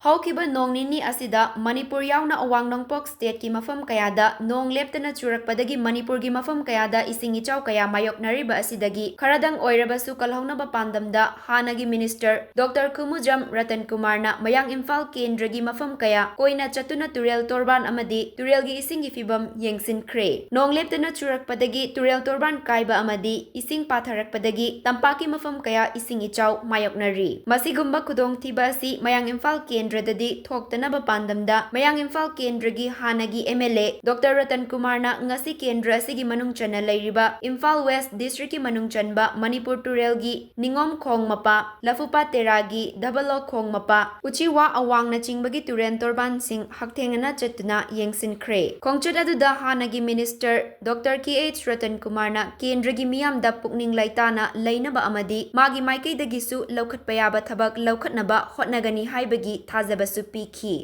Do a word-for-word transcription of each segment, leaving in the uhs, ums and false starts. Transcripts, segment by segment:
ꯍꯧꯈꯤꯕ ꯅꯣꯡ ꯅꯤꯅꯤ ꯑꯁꯤꯗ ꯃꯅꯤꯄꯨꯔ ꯌꯥꯎꯅ ꯑꯋꯥꯡ ꯅꯣꯡꯄꯣꯛ ꯁ꯭ꯇꯦꯠꯀꯤ ꯃꯐꯝ ꯀꯌꯥꯗ ꯅꯣꯡ ꯂꯦꯞꯇꯅ ꯆꯨꯔꯛꯄꯗꯒꯤ ꯃꯅꯤꯄꯨꯔꯒꯤ ꯃꯐꯝ ꯀꯌꯥꯗ ꯏꯁꯤꯡ ꯏꯆꯥꯎ ꯀꯌꯥ ꯃꯥꯌꯣꯛꯅꯔꯤꯕ ꯑꯁꯤꯗꯒꯤ ꯈꯔꯗꯪ ꯑꯣꯏꯔꯕꯁꯨ ꯀꯜꯍꯧꯅꯕ ꯄꯥꯟꯗꯝꯗ ꯍꯥꯟꯅꯒꯤ ꯃꯤꯅꯤꯁꯇꯔ ꯗꯣꯛꯇꯔ ꯈꯨꯃꯨꯖꯝ ꯔꯇꯟ ꯀꯨꯃꯥꯔꯅ ꯃꯌꯥꯡ ꯏꯝꯐꯥꯜ ꯀꯦꯟꯗ꯭ꯔꯒꯤ ꯃꯐꯝ ꯀꯌꯥ ꯀꯣꯏꯅ ꯆꯠꯇꯨꯅ ꯇꯨꯔꯦꯜ ꯇꯣꯔꯕꯥꯟ ꯑꯃꯗꯤ ꯇꯨꯔꯦꯜꯒꯤ ꯏꯁꯤꯡꯒꯤ ꯐꯤꯕꯝ ꯌꯦꯡꯁꯤꯟꯈ꯭ꯔꯦ꯫ ꯅꯣꯡ ꯂꯦꯞꯇꯅ ꯆꯨꯔꯛꯄꯗꯒꯤ ꯇꯨꯔꯦꯜ ꯇꯣꯔꯕꯥꯟ ꯀꯥꯏꯕ ꯑꯃꯗꯤ ꯏꯁꯤꯡ ꯄꯥꯊꯔꯛꯄꯗꯒꯤ ꯇꯝꯄꯥꯛꯀꯤ ꯃꯐꯝ ꯀꯌꯥ ꯏꯁꯤꯡ ꯏꯆꯥꯎ ꯃꯥꯌꯣꯛꯅꯔꯤ꯫ ꯃꯁꯤꯒꯨꯝꯕ ꯈꯨꯗꯣꯡꯊꯤꯕ ꯑꯁꯤ ꯃꯌꯥꯡ ꯏꯝꯐꯥꯜ ꯀꯦꯟꯗ꯭ꯔꯗꯗꯤ ꯊꯣꯛꯇꯅꯕ ꯄꯥꯟꯗꯝꯗ ꯃꯌꯥꯡ ꯏꯝꯐꯥꯜ ꯀꯦꯟꯗ꯭ꯔꯒꯤ ꯍꯥꯟꯅꯒꯤ M L A doctor Ratan ꯀꯨꯃꯥꯔꯅ ꯉꯁꯤ ꯀꯦꯟꯗ꯭ꯔ ꯑꯁꯤꯒꯤ ꯃꯅꯨꯡ ꯆꯟꯅ ꯂꯩꯔꯤꯕ ꯏꯝꯐꯥꯜ ꯋꯦꯁ ꯗꯤꯁꯇ꯭ꯔꯤꯛꯀꯤ ꯃꯅꯨꯡ ꯆꯟꯕ ꯃꯅꯤꯄꯨꯔ ꯇꯨꯔꯦꯜꯒꯤ ꯅꯤꯉꯣꯝ ꯈꯣꯡ ꯃꯄꯥ, ꯂꯐꯨꯄꯥꯠ ꯇꯦꯔꯥꯒꯤ ꯙꯕꯂꯣ ꯈꯣꯡ ꯃꯄꯥ, ꯎꯆꯤꯋꯥ ꯑꯋꯥꯡꯅꯆꯤꯡꯕꯒꯤ ꯇꯨꯔꯦꯜ ꯇꯣꯔꯕꯥꯟꯁꯤꯡ ꯍꯛꯊꯦꯡꯅꯅ ꯆꯠꯇꯨꯅ ꯌꯦꯡꯁꯤꯟꯈ꯭ꯔꯦ꯫ ꯈꯣꯡꯆꯠ ꯑꯗꯨꯗ ꯍꯥꯟꯅꯒꯤ ꯃꯤꯅꯤꯁꯇꯔ ꯗꯣꯛꯇꯔ ꯀꯦ ꯑꯩꯆ ꯔꯇꯟ ꯀꯨꯃꯥꯔꯅ ꯀꯦꯟꯗ꯭ꯔꯒꯤ ꯃꯤꯌꯥꯝꯗ ꯄꯨꯛꯅꯤꯡ ꯂꯩꯇꯥꯅ ꯂꯩꯅꯕ ꯑꯃꯗꯤ ꯃꯥꯒꯤ ꯃꯥꯏꯀꯩꯗꯒꯤꯁꯨ ꯂꯧꯈꯠꯄ ꯌꯥꯕ ꯊꯕꯛ ꯂꯧꯈꯠꯅꯕ ꯍꯣꯠꯅꯒꯅꯤ ꯍꯥꯏꯕꯒꯤ ꯊꯥꯖꯕꯁꯨ ꯄꯤꯈꯤ꯫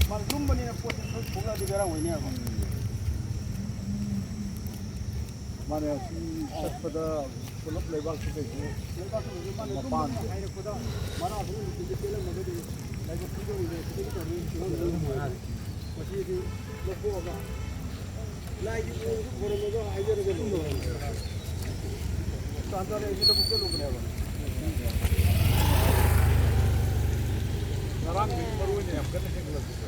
ꯃꯥꯅ ꯂꯨꯝꯕꯅꯤꯅ ꯄꯣꯠꯁꯦ ꯈꯔ ꯊꯣꯛꯂꯛꯑꯗꯤ ꯕꯦꯔꯥ ꯑꯣꯏꯅꯦꯕ꯫ ꯃꯥꯅꯦ, ꯑꯁꯤ ꯆꯠꯄꯗ ꯄꯨꯂꯞ ꯂꯩꯕꯥꯛꯁꯤ ꯀꯩꯁꯨ ꯂꯩꯕꯥꯛꯇꯨꯅꯁꯨ ꯃꯥꯅ ꯂꯨꯝꯕꯅꯤꯅ ꯃꯄꯥꯟꯁꯦ꯫ ꯍꯥꯏꯔꯛꯄꯗ ꯃꯔꯥꯁꯤꯅ ꯅꯨꯡꯁꯤꯠꯁꯦ ꯆꯦꯜꯂꯝꯃꯒꯗꯤ ꯂꯥꯏꯕꯛ ꯊꯤꯗꯧꯔꯤꯁꯦ ꯁꯤꯗꯒꯤ ꯇꯧꯔꯤ ꯐꯤꯕꯝꯁꯤꯗ ꯃꯁꯤꯗꯤ ꯂꯧꯊꯣꯛꯑꯒ ꯂꯥꯏꯒꯤ ꯃꯑꯣꯡꯗ ꯈꯣꯏꯔꯝꯃꯒ ꯍꯥꯏꯖꯔꯒ ꯂꯣꯏꯔꯦ꯫ ꯇꯥꯟ ꯆꯥꯅ ꯑꯩꯁꯦ ꯂꯧꯕꯨꯛ ꯆꯠꯂꯨꯕꯅꯦꯕ꯫ ꯉꯔꯥꯡꯗꯒꯤ ꯃꯔꯨ ꯑꯣꯏꯅ ꯌꯥꯝ ꯀꯟꯅ ꯍꯦꯟꯒꯠꯂꯛꯄꯁꯦ꯫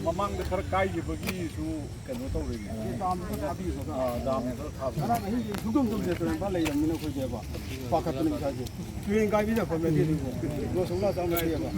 ꯃꯃꯥꯡꯗ ꯈꯔ ꯀꯥꯏꯈꯤꯕꯒꯤꯁꯨ ꯀꯩꯅꯣ ꯇꯧꯔꯤꯅꯦ꯫ ꯗꯥꯝ ꯈꯔ ꯊꯥꯕꯤꯕꯒ꯫ ꯑꯥ, ꯗꯥꯝ ꯈꯔ ꯊꯥꯕ꯫ ꯉꯔꯥꯡ ꯑꯍꯤꯡꯁꯦ ꯁꯨꯡꯇꯨꯝ ꯇꯨꯝꯗꯦ, ꯇꯨꯔꯦꯟ ꯃꯄꯥꯟ ꯂꯩꯔꯕꯅꯤꯅ ꯑꯩꯈꯣꯏꯁꯦꯕ꯫ ꯄꯥꯈꯠꯇꯅ ꯏꯁꯥꯁꯦ꯫ ꯇꯨꯔꯦꯟ ꯀꯥꯏꯕꯤꯗ ꯐꯝꯃꯦ ꯑꯗꯨꯗꯤ꯫ ꯂꯣ ꯁꯨꯡꯂꯥ ꯆꯥꯝꯃ ꯅꯠꯇꯦꯕ꯫